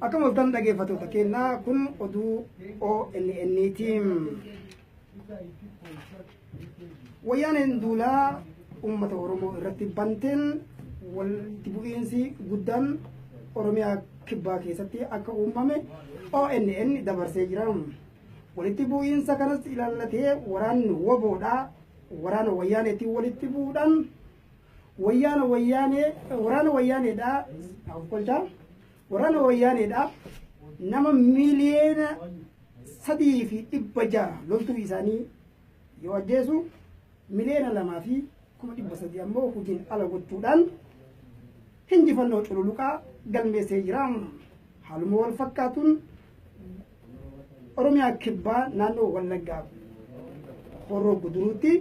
Akkam oltan dhaggeeffattoota keenyaa, kun oduu ONN ti. Wayyaaneen duulaa uummata Oromoo irratti banteen walitti bu'iinsi guddaan Oromiyaa kibbaa keessatti akka uumame ONN dabarsee jira. Walitti bu'iinsa kanas ilaallatee waraanni woboodhaa waraana wayyaaneetiin walitti bu'uudhaan wayyaana wayyaanee waraana wayyaaneedhaa kolchaa waraana wayyaaneedhaa nama 3,600,000 loltuu isaanii yoo ajjeesu 2,300,000 ammoo hojiin ala gochuudhaan injifannoo cululuqaa galmeessee jira. Haaluma wal fakkaatuun Oromiyaa kibbaa naannoo Wallaggaa Horroo Guduruutti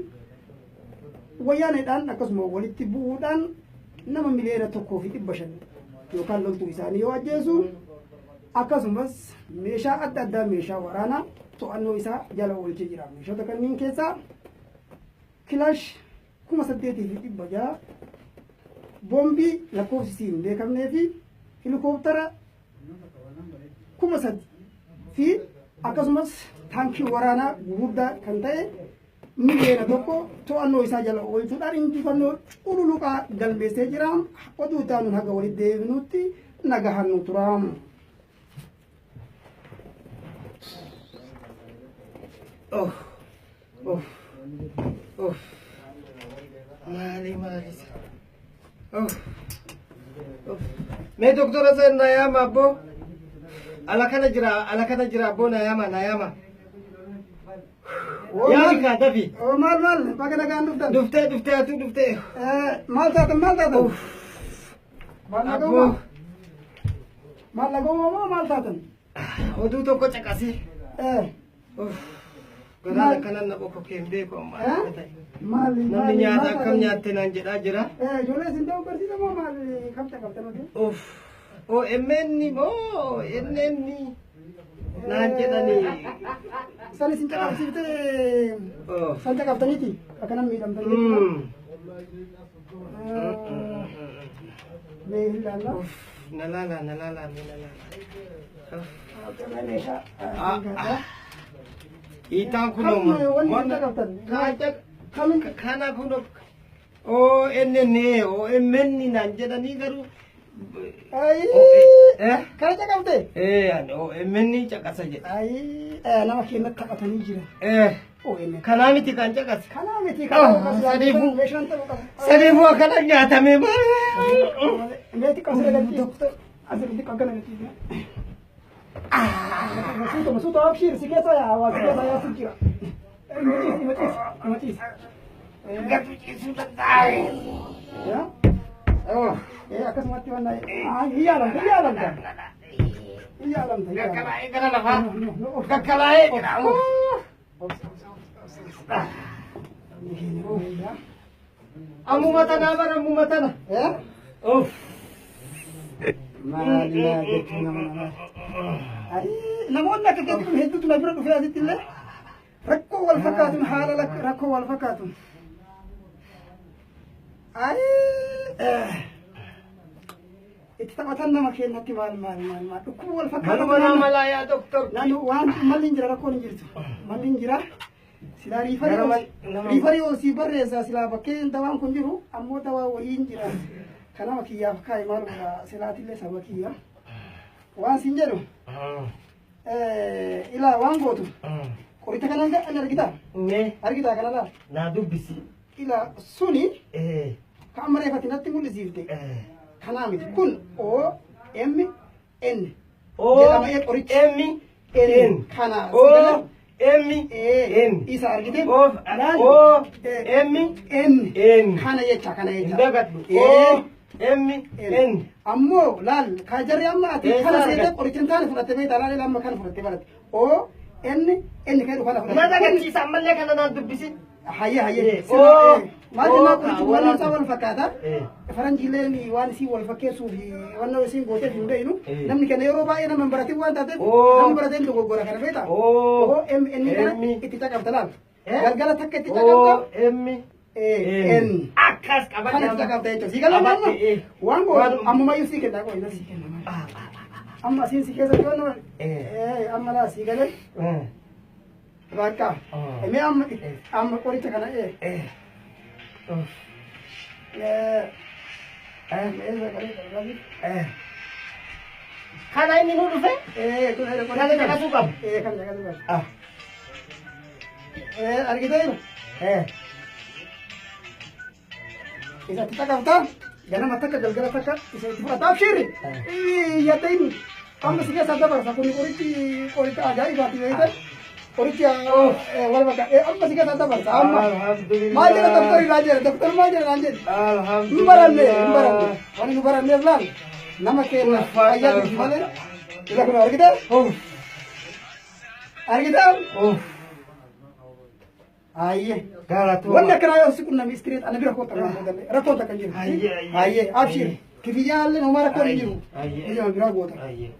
wayyaaneedhaan akkasuma walitti bu'uudhaan nama 1,500,000 yookaan loltuu isaanii yoo ajjeesu akkasumas meeshaa adda addaa meeshaa waraanaa to'annoo isaa jala oolchee jira. Meeshota kanneen keessaa kilaash 8,600, boombii lakkoofsi hin beekamnee fi helikooптara 3,000 fi akkasumas taankii waraanaa gurguddaa kan ta'e 1,000,000 to'annoo isaa jala oolchuudhaan injifannoo cululuqaa galmeessee jira. Oduu taanuun haga walitti deebinutti nagahaan nu tura. Oh, oh, oh. Maali maali? Oh, oh. Mee doktora san na yaama abboo. Ala kana jira, ala kana jira abboo, na yaama, na yaama. Yaami kaa dafi. Oh, maal maal, baga nagaan dhuftan. Dhuftee dhuftee atuu dhuftee. Maal taatan, maal taatan? Maal Abboo. dhaga'uma? Maal dhaga'uma moo maal taatan? Oduu tokko caqasee. Uff. Garaan akkanan na bokokkee hin beeku amma. Maal? Namni nyaata akkam nyaatte naan jedhaa jira. Ijoollee isin ta'uu barsiisa moo maal kam caqabtan oduu? Uff. OMN moo NN naan jedhanii. San isin caqabsiiftee Oh. san caqabtaniiti akkanan miidhamtan jechuudha. Mee ilaalla. Uff. Na laala, na laala, mee na laala. Uff. Meeshaa. Ah, Hiitaan kunoo. Kam wanni kan caqabtan? Kamin kana kunoo. ONN OMN naan jedhanii garuu. Ayii. Kana caqabte? Ani OMN caqasa jedha. Ayii, nama keenyatti taphatanii jiran. OMN. Kanaa miti kan caqase. Kanaa miti Oh, kan sadiifuu. meeshaan ta'uu qaba. Sadiifuu akkana nyaatamee maal? Mee xiqqoo asirra galchii. Asirra xiqqoo akkana galchii. Suutuma suuta, abshiir, si keessa yaa waa si keessa yaa si jira. Ima ciisi, ima ciisi, ima ciisi. Gatu ciisuu danda'a. Yaa? Akkasumatti waan hin yaalamta, hin yaalamta. Hin yaalamta, hin yaalamta. Kakkalaa'ee gara lafaa. Kakkalaa'ee jira. Ammuma tanaa bara ammuma tana. Uff. Maali maal jechuun nama namaa. Namoonni akka keetti kun hedduutu na bira dhufee asitti illee rakkoo wal fakkaatuun haala rakkoo wal fakkaatuun. Itti taphatan nama keenyatti maal maal maal maal dhukkuba wal fakkaatan. Manuma naa malaa yaa doktor. Naannoo waan malli hin jira, rakkoon hin jirtu. Malli hin jira. Silaa Gara refer oo sii barreessa silaa bakkee dawaan kun jiru, ammoo dawaa wayii hin jira. Kanama kiyyaaf kaa'e maal godha, silaatillee saba kiyya. Waan siin jedhu ilaa waan gootu qoricha kana ni argitaa? Mee Argitaa kana laal? Naa dubbisi. Ilaa suni ka amma reefati natti mul'isiifte kanaa miti, kun O M N O jedhama ee qorichi. M N Kana O M N isa argite? O O M N N kana jecha, kana Hin jecha. dagadhu. O M N. Ammoo laal ka jarri amma ati Eessa kana seetee argatte? qoricha hin taane fudhatte beektaa, laal amma kana fudhatte baratte O N N kan jedhu kana Na fudhatte. dagachiisa ammallee kana naan dubbisin. Hayyee hayyee. O Maal jennaan O qorichi ka waan wala isaa wal fakkaata. Faranjiileen waan isii wal fakkeessuu fi waan nama isiin gooteef hin beeknu. Namni kenna yeroo baay'ee nama hin baratin waan taateef O namni barateen dogoggora kana beektaa. O O M N kana M itti caqabta laal. Eh? Galgala takka itti caqabta. O M N. Akkas qabadhe Kana itti amma. caqabta jechuudha. Sii galee amma Qabadhe, waan gootu Waan ammumayyuu sii kenna qoy sii kenna. Amma asiin si keessa jiru Eh. amma laa sii galee Eh. bakka. Ah. Mee amma amma qoricha kana Eh. Uff. Eh. Eh. Mee sagalee gargaari. Eh. Kana inni nu dhufe? Kun qoricha Kana caqasuu qabu. Kan caqasuu qabu. Ah. Argiteeru. Eh. Isatti caqaftaa ganama takka galgala takka isa itti fudhata abshiirri. Yaadda inni amma si keessaa dabarsa kun qorichi qoricha ajaa'ibaati beektan. Qorichi wal bakka amma si keessaa dabarsa amma. Alhamdulillah. Maal jedha doktorri naan jedha doktorri maal jedha naan jedha. Alhamdulillah. Hin baranne hin baranne wanni nu baranneef laal nama keenya fayyaa miti malee. Ila kun argite Uff. argite. Uff. Ayyee. Galatoo. Wanni akkanaa yoo si qunname istiriit ana bira kootta kan boodalle rakkoon takka hin jiru. Ayyee, ayyee. Ayyee abshir kifiyyaallee homaa rakkoon hin jiru. Ayyee. Biyya biraa goota. Ayyee.